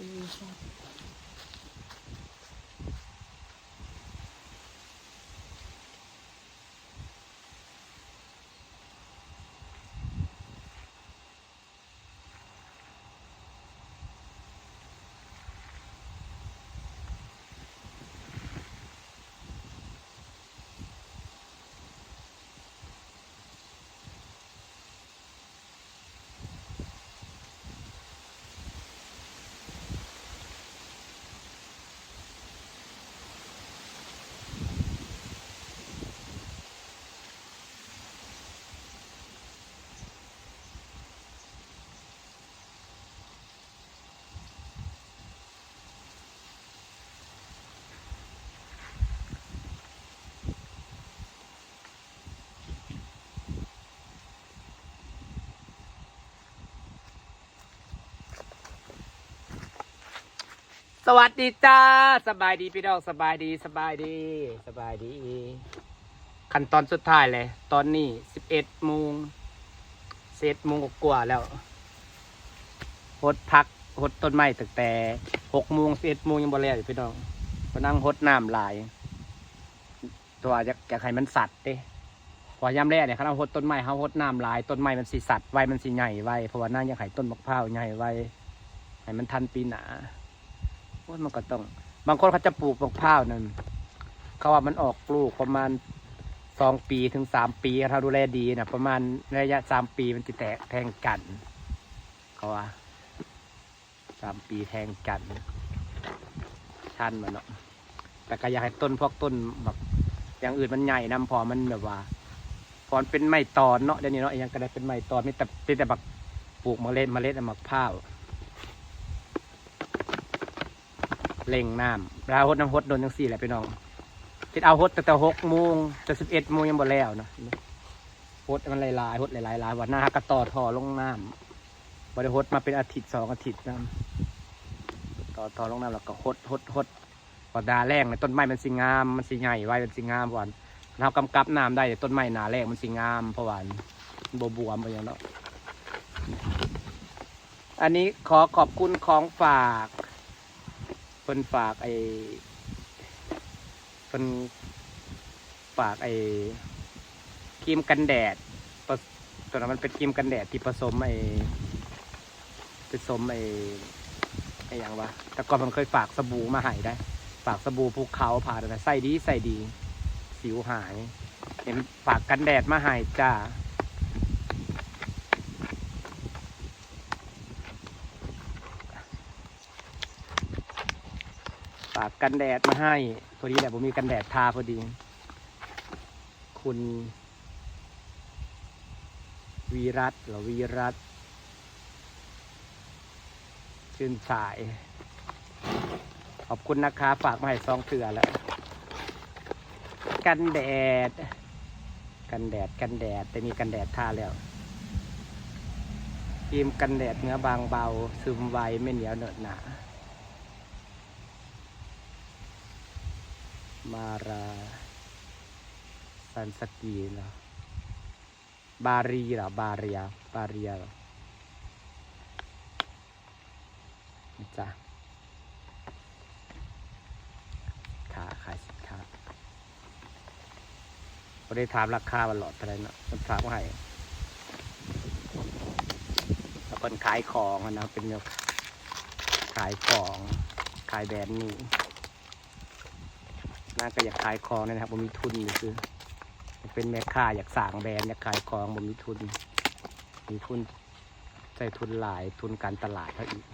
สวัสดีจ้า สบายดีพี่น้อง สบายดี สบายดี สบายดี ขั้นตอนสุดท้ายเลย ตอนนี้สิบเอ็ดโมง สิบเอ็ดโมงกว่าแล้ว หดผัก หดต้นไม้ตั้งแต่หกโมง สิบเอ็ดโมงยังบ่แล้วอยู่พี่น้อง เพราะนั่งหดน้ำหลาย แต่ว่าอยาก อยากให้มันสัดเด้ เพราะว่ายามแลงเนี่ย คันเฮาหดต้นไม้ เฮาหดน้ำหลาย ต้นไม้มันสิสัดไว มันสิใหญ่ไว เพราะว่านางอยากให้ต้นบักพร้าวใหญ่ไว ให้มันทันปีหน้า โอ้ย มันก็ต้อง บางคนเขาจะปลูกบักพร้าวนั่น เขาว่ามันออกลูกประมาณสองปีถึงสามปี ถ้าดูแลดีนะ ประมาณระยะสามปีมันสิแตกแทงจันทน์ เขาว่า สามปีแทงจันทน์ ทันบ่เนาะ แต่ก็อยากให้ต้น พวกต้นบักอย่างอื่นมันใหญ่นำ เพราะมันแบบว่า เพราะมันเป็นไม้ตอนเนาะ เดี๋ยวนี้เนาะ อิหยังก็ได้เป็นไม้ตอน มีแต่ มีแต่บัก ปลูกเมล็ด เมล็ดหมากพร้าว เร่งน้ำ เวลาหดน้ำ หดโดนจังซี่แหละพี่น้อง คิดเอาหดตั้งแต่หกโมง จนสิบเอ็ดโมงยังบ่แล้วนะ หดให้มันหลายๆ หดหลายๆ หลาย วันหน้าก็ต่อท่อลงน้ำ บ่ได้หดมาเป็นอาทิตย์สองอาทิตย์นะ ต่อท่อลงน้ำแล้วก็หด หด หด พอหน้าแล้งแล้วต้นไม้มันสิงาม มันสิใหญ่ไว มันสิงาม เพราะว่าเฮากำกับน้ำได้ ต้นไม้หน้าแล้งมันสิงาม เพราะว่ามันบ่บวมบ่หยังเนาะ อันนี้ขอขอบคุณของฝาก เพิ่นฝากไอ้ เพิ่นฝากไอ้ครีมกันแดด ปะ ตอนนั้นมันเป็นครีมกันแดดที่ผสมไอ้ ผสมไอ้ ไอ้หยังวะ แต่ก่อนเพิ่นเคยฝากสบู่มาให้ได้ ฝากสบู่ภูเขาผ่านะ ใช้ดี ใช้ดี สิวหาย เห็นฝากกันแดดมาให้จ้า ฝากกันแดดมาให้ พอดีแหละ บ่มีกันแดดทาพอดี คุณวีรัตน์เหรอ วีรัตน์ ชื่นฉาย ขอบคุณนะคะ ฝากมาให้สองเทื่อแล้ว กันแดด กันแดด กันแดด แต่มีกันแดดทาแล้ว ครีมกันแดดเนื้อบางเบา ซึมไว ไม่เหนียวเหนอะหนะ มารา ซันสกรีนเหรอ บารีเหรอ บาเรีย บาเรียเหรอ นะจ๊ะ สินค้า ขายสินค้า บ่ได้ถามราคาว่าหลอดเท่าไหร่เนาะ เพิ่นฝากมาให้ แล้วเพิ่นขายของอะนะ เป็นแนวขายของ ขายแบรนด์นี้ นางก็อยากขายของนี่นะครับ บ่มีทุนซื่อๆ เป็นแม่ค้าอยากสร้างแบรนด์ อยากขายของ บ่มีทุน มีทุน ใช้ทุนหลาย ทุนการตลาดเขาอีก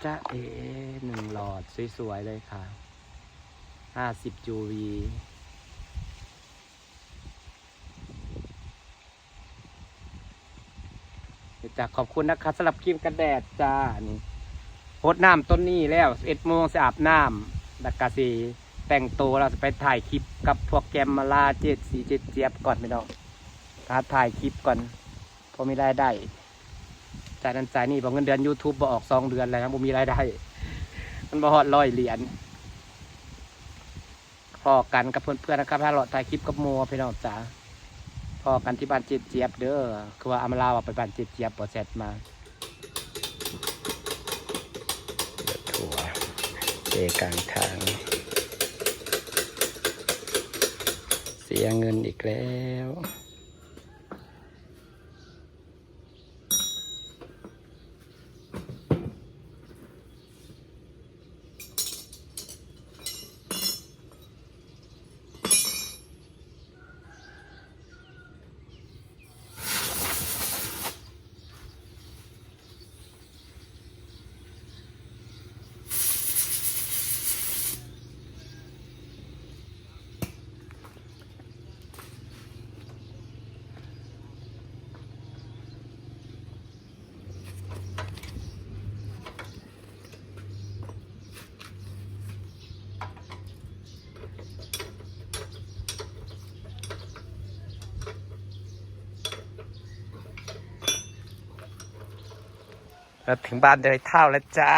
จ๊ะเอ๋ หนึ่งหลอดสวยๆ เลยค่ะ ห้าสิบ ยู วี จ้ะ ขอบคุณนะคะ สำหรับครีมกันแดดจ้า นี่ หดน้ำต้นนี้แล้ว สิบเอ็ดโมงสิอาบน้ำ แล้วก็สิแต่งตัว แล้วสิไปถ่ายคลิปกับพวกแกมมาลา เจดสี เจดเจี๊ยบก่อนพี่น้อง หาถ่ายคลิปก่อน พอมีรายได้ จ่ายนั่นจ่ายนี่ เพราะเงินเดือน YouTube บ่ออกสองเดือนแล้วนะ บ่มีรายได้ มันบ่ฮอดร้อยเหรียญ พ้อกันกับเพื่อนๆ นะครับ ถ้าเลาะถ่ายคลิปกับหมู่พี่น้องจ๋า พ้อกันที่บ้านเจดเจี๊ยบเด้อ คือว่าอามาลาว่าไปบ้านเจดเจี๊ยบบ่ แชตมา เ ກາງທາງ ເສຍເງິນອີກແລ້ວ. ມາເຖິງບ້ານເອື້ອຍທ້າວແລ້ວຈ້າ.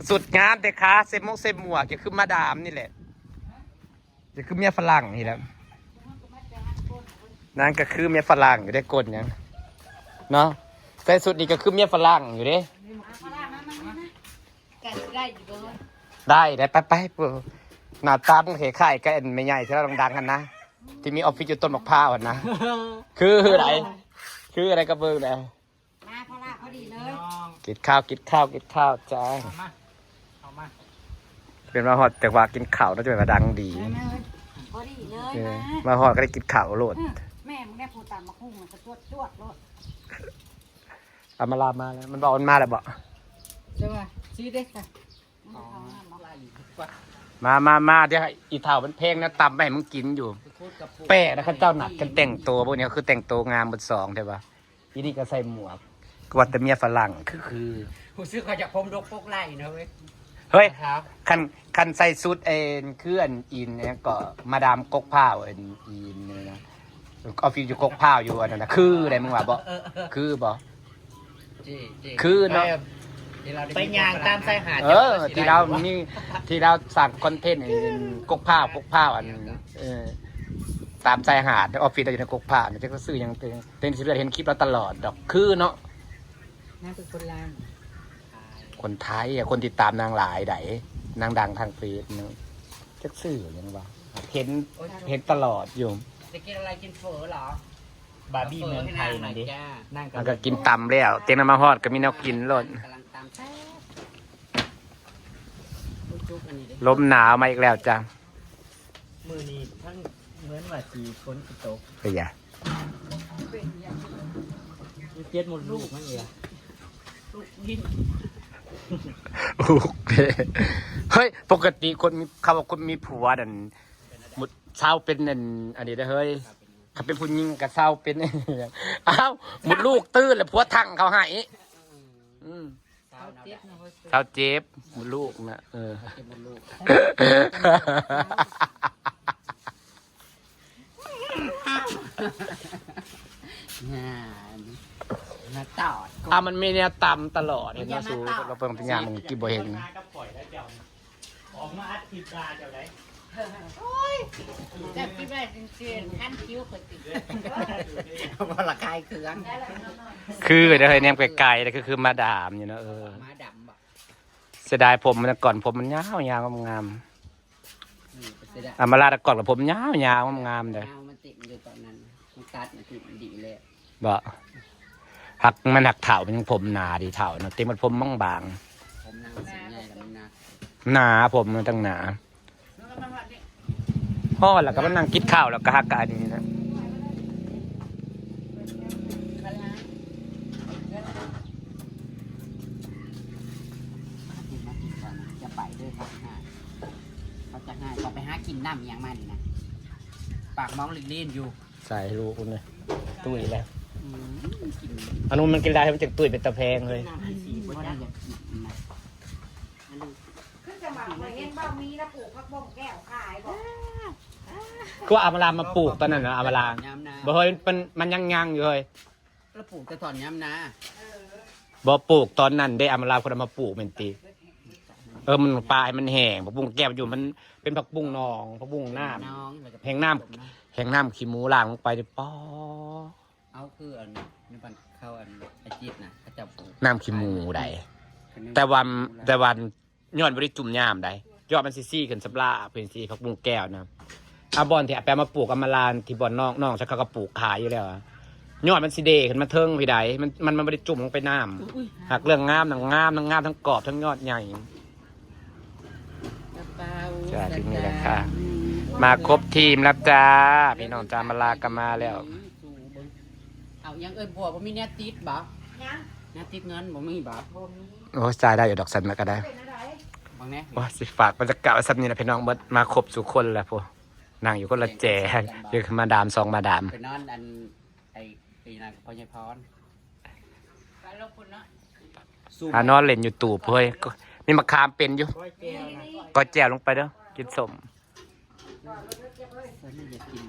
ສຸດງາມເດ້ຄະ ໃສ່ໝວກ ໃສ່ໝວກ ຈະຄືມາດາມນີ້ແຫຼະ. ຈະຄືເມຍຝຣັ່ງນີ້ແຫຼະ. ນາງກໍຄືເມຍຝຣັ່ງຢູ່ເດ້ ກົ້ນຫຍັງເນາະ. ໃສ່ຊຸດນີ້ກໍຄືເມຍຝຣັ່ງຢູ່ເດ້. ໄດ້ ໄດ້ ໄປໆ ໜ້າຕາມຶງຄ້າຍໆກັບອັນແມ່ໃຫຍ່ທີ່ລາວດັງໆຫັ້ນນະ ທີ່ມີອອບຟິດຢູ່ຕົ້ນໝາກພ້າວຫັ້ນນະ. ຄືໃດ ຄືໃດກໍເບິ່ງແດ່. ມາພໍລະ ພໍດີເລີຍ. ກິນຂ້າວ ກິນຂ້າວ ກິນຂ້າວຈ້າ. ເອົາມາ ເອົາມາ. ເປັນມາຮອດຈັງຫວະກິນຂ້າວເນາະ ຈັ່ງວ່າດັງດີ. ມາ ມາເອີຍ ພໍດີເລີຍ. ເອີ ມາ ມາຮອດກໍໄດ້ກິນຂ້າວໂລດ. ອື ແມ່ມຶງໄດ້ຜູ້ຕຳບັກຫຸ່ງ ມັນກໍຈວດໆໂລດ. ອຳມາລາມາແລ້ວ ມັນເວົ້າມັນມາແລ້ວບໍ? ແຕ່ວ່າຊີ້ເດ້ ມາ ມາ ມາ ດຽວອີເຖົ້າມັນແພງແນວຕຳໄປໃຫ້ມຶງກິນຢູ່. ແປກນະ ເຂົາເຈົ້ານັດກັນແຕ່ງໂຕ ພວກນີ້ຄືແຕ່ງໂຕງາມເບິດສອງແທ້ວ່າ. ອີນີ້ກໍໃສ່ໝວກ ກໍວ່າແຕ່ເມຍຝຣັ່ງ ຄື ຄື ຮູ້ສຶກວ່າຈະຜົມດົກປົກໄຫຼເນາະເວີຍ. ເຮີ້ຍ ຄັນ ຄັນໃສ່ຊຸດ ເອີ ຄືອັນອີນຫຍັງເກາະ ມາດາມກົກພ້າວ ອັນອີນນັ້ນນະ ອອບຟິດຢູ່ກົກພ້າວຢູ່ອັນນັ້ນນະ ຄືໃດ ມຶງວ່າບໍ່? ເອີ ເອີ ຄືບໍ່? ຄືເນາະ ໄປ ໄປຍ່າງຕາມຊາຍຫາດ. ເອີ ທີ່ລາວມີ ທີ່ລາວສ້າງຄອນເທັນ ອັນກົກພ້າວ ກົກພ້າວ ອັນ ເອີ ຕາມຊາຍຫາດ ອອບຟິດລາວຢູ່ໃນກົກພ້າວ ຈັກຊື່ຫຍັງ ເຕັມ ເຕັມຊິເລືອດເຫັນຄລິບລາວຕະຫຼອດດອກ ຄືເນາະ. ນາງເປັນຄົນລາວ ຄົນໄທ ຄົນຕິດຕາມນາງຫຼາຍໃດ໋ ນາງດັງທາງເຟສນະ ຈັກຊື່ຫຍັງວະ ເຫັນ ໂອ້ຍ ເຫັນຕະຫຼອດຢູ່. ຈະກິນອະໄລ? ກິນເຝີເຫຼືອ? ບາບີເມືອງໄທນັ້ນເດ້ ນາງກໍ ນາງກໍກິນຕຳແລ້ວ ຕຽງນຳມາຮອດກໍມີແນວກິນໂລດ. ກຳລັງຕຳແຊບ ອຸຈຸກອັນນີ້ເດ້ ລົມໜາວມາອີກແລ້ວຈ້າ. ມື້ນີ້ທັງເໝືອນວ່າຊິຝົນຊິຕົກ. ເປັນຫຍັງ? ມັນເຈັບມົດລູກມັນເອງ. ລູກເດ້ ເຮີ້ຍ ປົກກະຕິຄົນມີ ເຂົາວ່າຄົນມີຜົວນັ້ນ ໝົດ ເຊົາເປັນອັນ ອັນນີ້ເດ້ເຮີ້ຍ. ຄັນເປັນຜູ້ຍິງກໍເຊົາເປັນ ອ້າວ ມົດລູກຕື້ນແລ້ວ ຜົວທັງເຂົາໃຫ້. ອືມ ເຊົາເຈັບ ມົດລູກນະ ເອີ ເຈັບມົດລູກ ມາຕອດ. ອ່າ ມັນມີແນວຕຳຕະຫຼອດ ເຫັນບໍ່? ສູ ລອງເບິ່ງ ເປັນຫຍັງກິນບໍ່ເຫັນ? ອອກມາອັດຄລິບດ່າເຈົ້າໃດ. ໂອ້ຍ ເຈົ້າຄິດວ່າຊິຄັນຄິວຂ້ອຍຕິ? ບໍ່ລະຂາຍເຄື່ອງ ຄືເດີ ໃຫ້ແນມໄກໆ ຄື ຄືມາດາມຢູ່ເນາະ. ເອີ ມາດຳບໍ? ເສຍດາຍຜົມມັນ ແຕ່ກ່ອນຜົມມັນຍາວໆ ງາມໆ. ອຳມາລາ ແຕ່ກ່ອນກໍຜົມຍາວໆ ງາມໆເດີ. ຍາວ ມັນຕິດຢູ່ຕອນນັ້ນ ມັນຕັດ ມັນຕິດ ມັນດີແລ້ວ. ບໍ່ ຫາກມັນຫາກເຖົ້າ ມັນຍັງຜົມໜາດີເຖົ້ານະ ແຕ່ມັນຜົມບາງໆ. ຜົມນາງຊິໃຫຍ່ແລ້ວມັນໜາ ໜາ ຜົມມັນຕັ້ງໜາ. ຮອດແລ້ວກໍມານັ່ງກິນເຂົ້າ ແລ້ວກໍຫາກກະອັນນີ້ນະ. ຈະໄປເດີ ເຂົາຈະຫາຍ ເຂົາຈະຫາຍ ເຂົາໄປຫາກິນນ້ຳອີ່ຫຍັງມານີ້ນະ ປາກມອງລີ້ນໆຢູ່. ໃສ່ລູກພຸ້ນເລີຍ ຕຸ້ຍແລ້ວ. ອືມ ກິນ ອັນນັ້ນມັນກິນຫຼາຍ ມັນຈຶ່ງຕຸ້ຍເປັນຕາແພງເລີຍ. ບໍ່ໄດ້ຢາກກິນນະ. ຄືຈະມາເຫັນບ່າວມີນະ ປູກຜັກບົ້ງແກ້ວຂາຍບໍ່? ຄືວ່າອຳມາລາມາປູກຕອນນັ້ນນະ ອຳມາລາ. ຍາມນາ ບໍ່ເຮີ້ຍ ມັນ ມັນຍັງໆຢູ່ເຮີ້ຍ. ລະປູກແຕ່ຕອນຍາມນາ. ບໍ່ ປູກຕອນນັ້ນເດ້ ອຳມາລາຄົນເອົາມາປູກແມ່ນຕິ? ເອີ ມັນປາໃຫ້ມັນແຫ້ງ ຜັກບຸ້ງແກ້ວຢູ່ ມັນເປັນຜັກບຸ້ງໜອງ ຜັກບຸ້ງນ້ຳ ແຫ້ງນ້ຳ ແຫ້ງນ້ຳຂີ້ໝູລ້າງລົງໄປເດ້ ປອ. ເອົາ ຄືອັນໃນບ້ານເຂົາ ອັນອາຈິດນະ ເຂົາເຈົ້າປູກ ນ້ຳຂີ້ໝູໃດ. ແຕ່ວ່າ ແຕ່ວ່າຍ້ອນບໍ່ໄດ້ຈຸ່ມຍາມໃດ ຍອດມັນຊິຊີ້ຂຶ້ນສຳຫຼາ ເພິ່ນຊິຜັກບຸ້ງແກ້ວນະ. ເອົາບ່ອນທີ່ໄປເອົາມາປູກອຳມາລານ ທີ່ບ່ອນນ້ອງ ນ້ອງຊະ ເຂົາກໍປູກຂາຍຢູ່ແລ້ວອະ. ຍອດມັນຊິເດຂຶ້ນມາເທິງພີ້ໃດ ມັນ ມັນ ມັນບໍ່ໄດ້ຈຸ່ມລົງໄປນ້ຳ. ຫາກເລື່ອງງາມນະ ງາມ ທັງງາມ ທັງກອບ ທັງຍອດໃຫຍ່. ຈ້າ ທີ່ນີ້ແຫຼະຄ່ະ ມາຄົບທີມແລ້ວຈ້າ ພີ່ນ້ອງຈ້າ. ອຳມາລາກໍມາແລ້ວ. ເອົາຫຍັງເອີ້ຍ ບົວ ບໍ່ມີແນວຕິດບໍ? ຫຍັງ? ແນວຕິດເງິນບໍ່ມີບໍ? ບໍ່ມີ. ໂອ້ຍ ຈ່າຍໄດ້ຢູ່ດອກ ຊັ້ນລະກໍໄດ້. ເປັນແນວໃດ? ເບິ່ງແດ່. ໂອ້ຍ ຊິຝາກບັນຍາກາດໄວ້ສ່ຳນີ້ລະພີ່ນ້ອງ. ໝົດ ມາຄົບສູ່ຄົນແລ້ວພຸ້ນ ນັ່ງຢູ່ຄົນລະແຈ ຢູ່ມາດາມ ສອງມາດາມ. ໄປນອນອັນ ໄອ້ ໄອ້ນັ້ນ ພໍ່ໃຫຍ່ພອນ ຫານອນຫຼິ້ນຢູ່ຕູບເຮີ້ຍ. ມີໝາກຂາມເປັນຢູ່ ກ້ອຍແຈ່ວນະ ກ້ອຍແຈ່ວລົງໄປເດີ້ ກິນສົ້ມ. ສັນຢາກກິນ